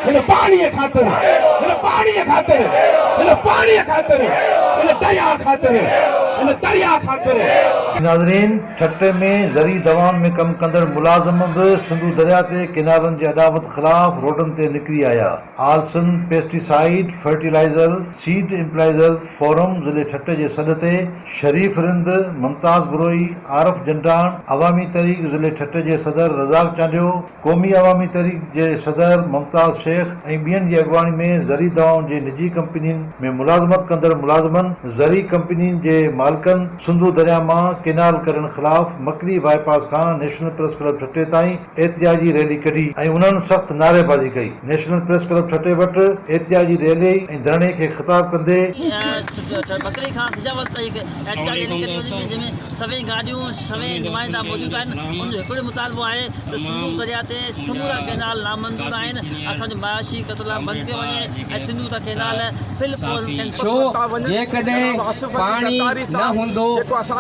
هن پاڻيء خاطر، هن پاڻيء خاطر، هن پاڻيء خاطر، هن درياء خاطر، هن درياء خاطر. ناظرين ٺٽي ۾ زرعي دوائن ۾ ڪم ڪندڙ ملازم به سنڌو درياء تي ڪينالن جي اڏاوت خلاف روڊن تي نڪري آيا. All Sindh pesticide fertilizer seed employees forum ضلعي ٺٽي جي سڏ تي شريف رند، ممتاز بروهي، عارف جنڊاڻ، عوامي تحريڪ ضلعي ٺٽي جي صدر رزاق چانڊيو، قومي عوامي تحريڪ جي صدر ممتاز شيخ ۽ ٻين جي اڳواڻي ۾ زرعي دوائن جي نجي ڪمپنين ۾ ملازمت ڪندڙ ملازمن، زرعي ڪمپنين جي مالڪن سنڌو درياء مان ڪينال ڪڍڻ خلاف مڪلي باء پاس کان نيشنل پريس ڪلب ٺٽي تائين احتجاجي ريلي ڪڍي ۽ انهن سخت نعريبازي ڪئي. نيشنل پريس ڪلب ٺٽي وٽ احتجاجي ريلي ۽ ڌرڻي کي خطاب ڪندي، مڪلي کان سجاول تائين هڪ احتجاجي ريلي ڪڍي وڃي جنهن ۾ سوين گاڏيون سوين نمائندا موجود آهن ان جو هڪڙو ئي مطالبو آهي ته سنڌو درياء تي سمورا ڪئنال نامنظور آهن اسان جو معاشي قتل عام بند ڪيو وڃي ۽ سنڌو تا ڪئنال فل فور ڇو جيڪڏهن پاڻي نه هوندو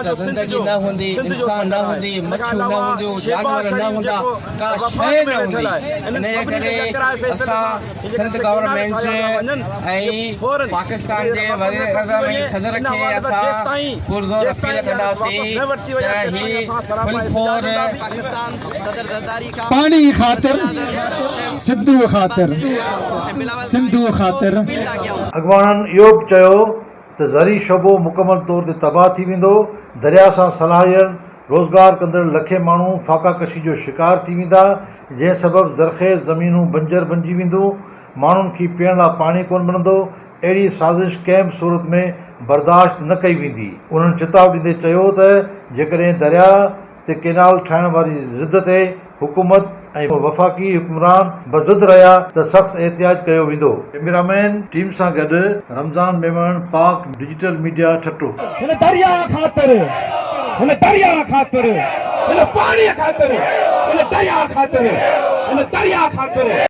ته زندگي نه هوندي، انسان نه هوندي، مڇيون نه هونديون، جانور نه هوندا، ڪا شيء نه هوندي. انهيء ڪري اسان سنڌ گورنمينٽ ۽ پاڪستان جي وزيراعظم ۽ صدر کي اسان پرزور اپيل ڪنداسين ته هي فل فور پاڻي خاطر سنڌوء خاطر سنڌوء خاطر. اڳواڻن اهو به چيو ته زرعي شعبو مڪمل طور تي تباهه ٿي ويندو، درياء سان سلهاڙيل روزگار ڪندڙ لکين ماڻهو فاقاڪشي جو شڪار ٿي ويندا، جنهن سبب زرخيز زمينون بنجر بنجي ويندون، ماڻهن کي پيئڻ لاء پاڻي ڪونه ملندو، اهڙي سازش ڪنهن به صورت ۾ برداشت نه ڪئي ويندي. انهن چتاء ڏيندي چيو ته جيڪڏهن درياء تي ڪينال ٺاهڻ واري ضد تي حڪومت ۽ وفاقي حڪمران بضد رهيا ته سخت احتجاج ڪيو ويندو. ڪئميرامين ٽيم سان گڏ رمضان ميمڻ، پاڪ ڊجيٽل ميڊيا، ٺٽو. هن درياء خاطر، هن درياء خاطر، هن پاڻيء خاطر، هن درياء خاطر، هن درياء خاطر.